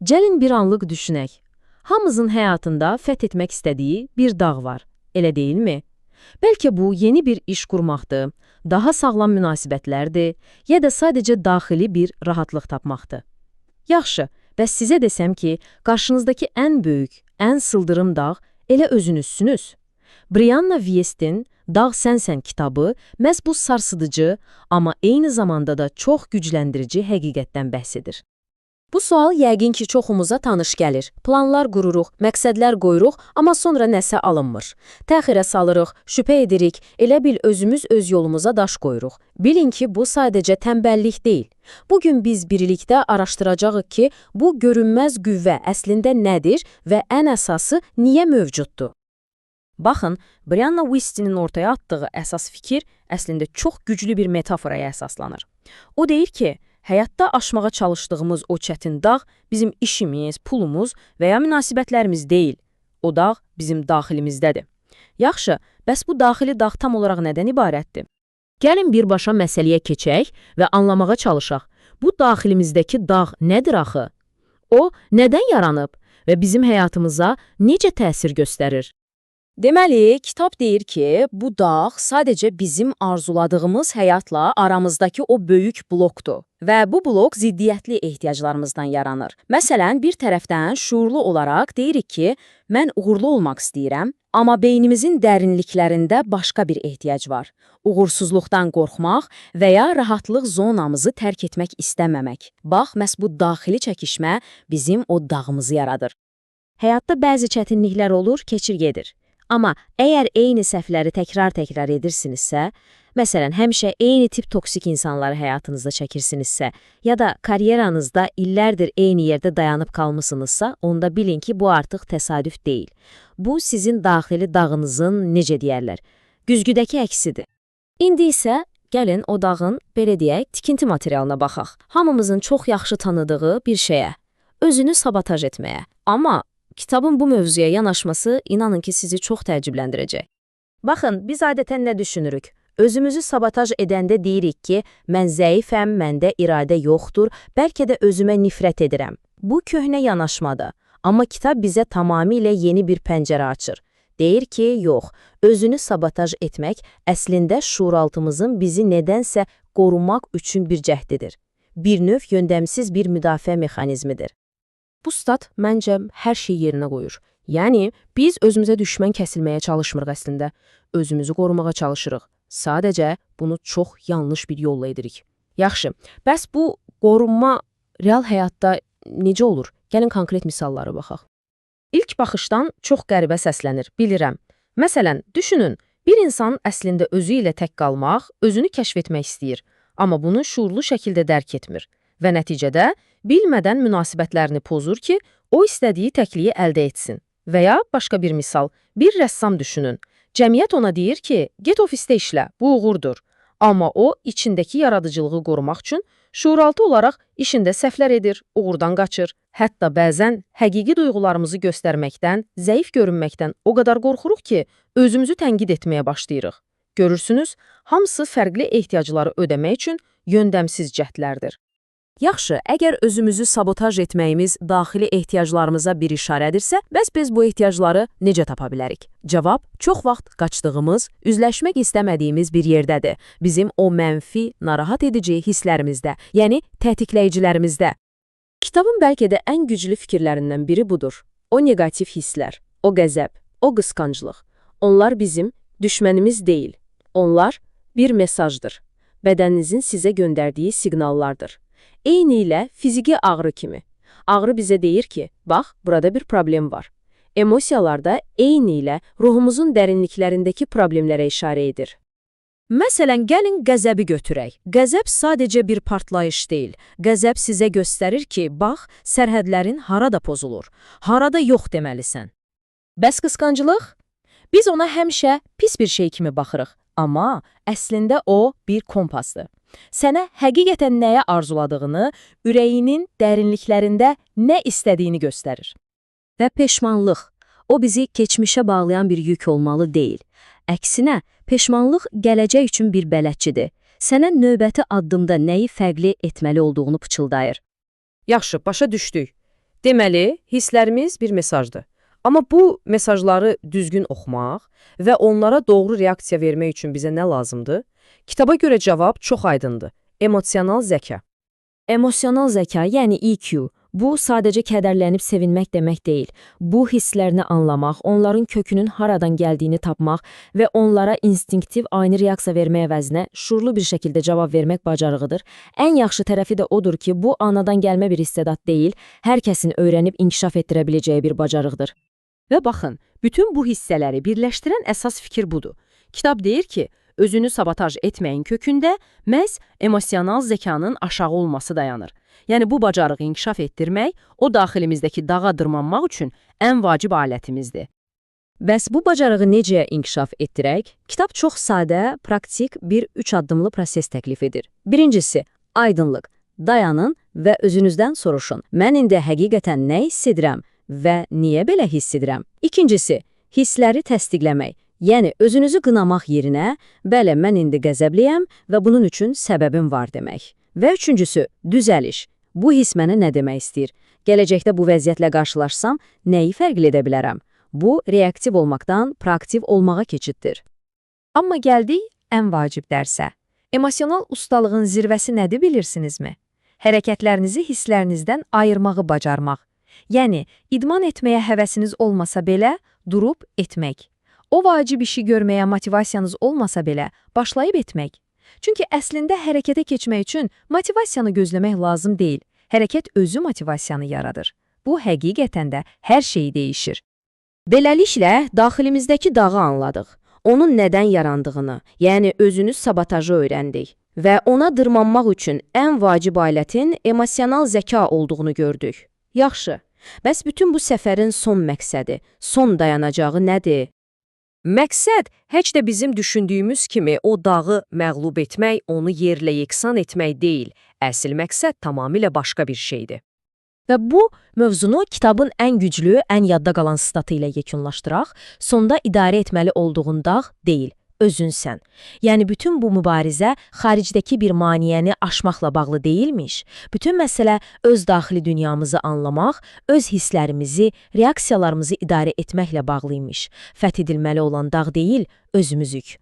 Gəlin bir anlıq düşünək. Hamımızın həyatında fəth etmək istədiyi bir dağ var. Elə deyilmi? Bəlkə bu yeni bir iş qurmaqdır, daha sağlam münasibətlərdir, ya da sadəcə daxili bir rahatlıq tapmaqdır. Yaxşı, bəs sizə desəm ki, qarşınızdakı ən böyük, ən sıldırım dağ elə özünüzsünüz. Brianna Wiest'in Dağ Sənsən kitabı məhz bu sarsıdıcı, amma eyni zamanda da çox gücləndirici həqiqətdən bəhs edir. Bu sual yəqin ki, çoxumuza tanış gəlir. Planlar qururuq, məqsədlər qoyuruq, amma sonra nəsə alınmır. Təxirə salırıq, şübhə edirik, elə bil özümüz öz yolumuza daş qoyuruq. Bilin ki, bu sadəcə tənbəllik deyil. Bugün biz birlikdə araşdıracağıq ki, bu görünməz qüvvə əslində nədir və ən əsası niyə mövcuddur? Baxın, Brianna Wiest'in ortaya atdığı əsas fikir əslində çox güclü bir metaforaya əsaslanır. O deyir ki, həyatda aşmağa çalışdığımız o çətin dağ bizim işimiz, pulumuz və ya münasibətlərimiz deyil. O dağ bizim daxilimizdədir. Yaxşı, bəs bu daxili dağ tam olaraq nədən ibarətdir? Gəlin birbaşa məsələyə keçək və anlamağa çalışaq. Bu daxilimizdəki dağ nədir axı? O, nədən yaranıb və bizim həyatımıza necə təsir göstərir? Deməli, kitab deyir ki, bu dağ sadəcə bizim arzuladığımız həyatla aramızdakı o böyük blokdur. Və bu blok ziddiyyətli ehtiyaclarımızdan yaranır. Məsələn, bir tərəfdən şuurlu olaraq deyirik ki, mən uğurlu olmaq istəyirəm, amma beynimizin dərinliklərində başqa bir ehtiyac var. Uğursuzluqdan qorxmaq və ya rahatlıq zonamızı tərk etmək istəməmək. Bax, məhz bu daxili çəkişmə bizim o dağımızı yaradır. Həyatda bəzi çətinliklər olur, keçir gedir. Amma əgər eyni səhvləri təkrar-təkrar edirsinizsə, məsələn, həmişə eyni tip toksik insanları həyatınızda çəkirsinizsə, ya da karyeranızda illərdir eyni yerdə dayanıb qalmısınızsa, onda bilin ki, bu artıq təsadüf deyil. Bu, sizin daxili dağınızın, necə deyərlər, güzgüdəki əksidir. İndi isə gəlin o dağın, belə deyək, tikinti materialına baxaq. Hamımızın çox yaxşı tanıdığı bir şeyə, özünü sabotaj etməyə. Amma kitabın bu mövzuya yanaşması inanın ki, sizi çox təəccübləndirəcək. Baxın, biz adətən nə düşünürük? Özümüzü sabotaj edəndə deyirik ki, mən zəifəm, məndə iradə yoxdur, bəlkə də özümə nifrət edirəm. Bu köhnə yanaşmadır. Amma kitab bizə tamamilə yeni bir pəncərə açır. Deyir ki, yox, özünü sabotaj etmək əslində şuuraltımızın bizi nədənsə qorumaq üçün bir cəhdidir. Bir növ yöndəmsiz bir müdafiə mexanizmidir. Bu stat məncə hər şeyi yerinə qoyur. Yəni, biz özümüzə düşmən kəsilməyə çalışmırıq əslində. Özümüzü qorumağa çalışırıq. Sadəcə bunu çox yanlış bir yolla edirik. Yaxşı, bəs bu qorunma real həyatda necə olur? Gəlin konkret misallara baxaq. İlk baxışdan çox qəribə səslənir, bilirəm. Məsələn, düşünün, bir insan əslində özü ilə tək qalmaq, özünü kəşf etmək istəyir, amma bunu şuurlu şəkildə dərk etmir və nəticədə bilmədən münasibətlərini pozur ki, o istədiyi təkliyi əldə etsin. Və ya başqa bir misal, bir rəssam düşünün. Cəmiyyət ona deyir ki, get ofisdə işlə, bu uğurdur. Amma o, içindəki yaradıcılığı qorumaq üçün şuuraltı olaraq işində səhvlər edir, uğurdan qaçır. Hətta bəzən həqiqi duyğularımızı göstərməkdən, zəif görünməkdən o qədər qorxuruq ki, özümüzü tənqid etməyə başlayırıq. Görürsünüz, hamısı fərqli ehtiyacları ödəmək üçün yöndəmsiz cəhdlərdir. Yaxşı, əgər özümüzü sabotaj etməyimiz daxili ehtiyaclarımıza bir işarədirsə, bəs biz bu ehtiyacları necə tapa bilərik? Cavab, çox vaxt qaçdığımız, üzləşmək istəmədiyimiz bir yerdədir. Bizim o mənfi, narahat edici hisslərimizdə, yəni tətikləyicilərimizdə. Kitabın bəlkə də ən güclü fikirlərindən biri budur. O neqativ hisslər, o qəzəb, o qısqanclıq. Onlar bizim düşmənimiz deyil. Onlar bir mesajdır. Bədəninizin sizə göndərdiyi siqnallardır. Eynilə fiziki ağrı kimi. Ağrı bizə deyir ki, bax, burada bir problem var. Emosiyalar da eynilə ruhumuzun dərinliklərindəki problemlərə işarə edir. Məsələn, gəlin qəzəbi götürək. Qəzəb sadəcə bir partlayış deyil. Qəzəb sizə göstərir ki, bax, sərhədlərin harada pozulur, harada yox deməlisən. Bəs qısqanclıq? Biz ona həmişə pis bir şey kimi baxırıq, amma əslində o bir kompasdır. Sənə həqiqətən nəyə arzuladığını, ürəyinin dərinliklərində nə istədiyini göstərir. Və peşmanlıq, o bizi keçmişə bağlayan bir yük olmalı deyil. Əksinə, peşmanlıq gələcək üçün bir bələdçidir. Sənə növbəti addımda nəyi fərqli etməli olduğunu pıçıldayır. Yaxşı, başa düşdük. Deməli, hisslərimiz bir mesajdır. Amma bu mesajları düzgün oxumaq və onlara doğru reaksiya vermək üçün bizə nə lazımdır? Kitaba görə cavab çox aydındır. Emosional zəka. Emosional zəka, yəni EQ, bu sadəcə kədərlənib sevinmək demək deyil. Bu hisslərini anlamaq, onların kökünün haradan gəldiyini tapmaq və onlara instinktiv ani reaksiya vermək əvəzinə şuurlu bir şəkildə cavab vermək bacarığıdır. Ən yaxşı tərəfi də odur ki, bu anadan gəlmə bir istedad deyil, hər kəsin öyrənib inkişaf etdirə biləcəyi bir bacarıqdır. Və baxın, bütün bu hissələri birləşdirən əsas fikir budur. Kitab deyir ki, özünü sabotaj etməyin kökündə məhz emosional zəkanın aşağı olması dayanır. Yəni bu bacarığı inkişaf etdirmək o daxilimizdəki dağa dırmanmaq üçün ən vacib alətimizdir. Bəs bu bacarığı necə inkişaf etdirək? Kitab çox sadə, praktik bir üç addımlı proses təklif edir. Birincisi, aydınlıq. Dayanın və özünüzdən soruşun. Mən indi həqiqətən nə hiss edirəm və niyə belə hiss edirəm? İkincisi, hissləri təsdiqləmək. Yəni özünüzü qınamaq yerinə, bəli, mən indi qəzəbliyəm və bunun üçün səbəbim var demək. Və üçüncüsü, düzəliş. Bu hiss mənə nə demək istəyir? Gələcəkdə bu vəziyyətlə qarşılaşsam, nəyi fərqli edə bilərəm? Bu, reaktiv olmaqdan proaktiv olmağa keçiddir. Amma gəldik ən vacib dərsə. Emosional ustalığın zirvəsi nədir bilirsinizmi? Hərəkətlərinizi hisslərinizdən ayırmağı bacarmaq. Yəni, idman etməyə həvəsiniz olmasa belə, durub etmək. O vacib işi görməyə motivasiyanız olmasa belə, başlayıb etmək. Çünki əslində hərəkətə keçmək üçün motivasiyanı gözləmək lazım deyil. Hərəkət özü motivasiyanı yaradır. Bu həqiqətən də hər şeyi dəyişir. Beləliklə, daxilimizdəki dağı anladıq. Onun nədən yarandığını, yəni özünü sabotajı öyrəndik və ona dırmanmaq üçün ən vacib alətin emosional zəka olduğunu gördük. Yaxşı, bəs bütün bu səfərin son məqsədi, son dayanacağı nədir? Məqsəd heç də bizim düşündüyümüz kimi o dağı məğlub etmək, onu yerlə yeksan etmək deyil. Əsl məqsəd tamamilə başqa bir şeydir. Və bu mövzunu kitabın ən güclü, ən yadda qalan statı ilə yekunlaşdıraq. Sonda idarə etməli olduğun dağ deyil, özünsən. Yəni bütün bu mübarizə xaricdəki bir maneəni aşmaqla bağlı deyilmiş. Bütün məsələ öz daxili dünyamızı anlamaq, öz hisslərimizi, reaksiyalarımızı idarə etməklə bağlıymış. Fəth edilməli olan dağ deyil, özümüzük.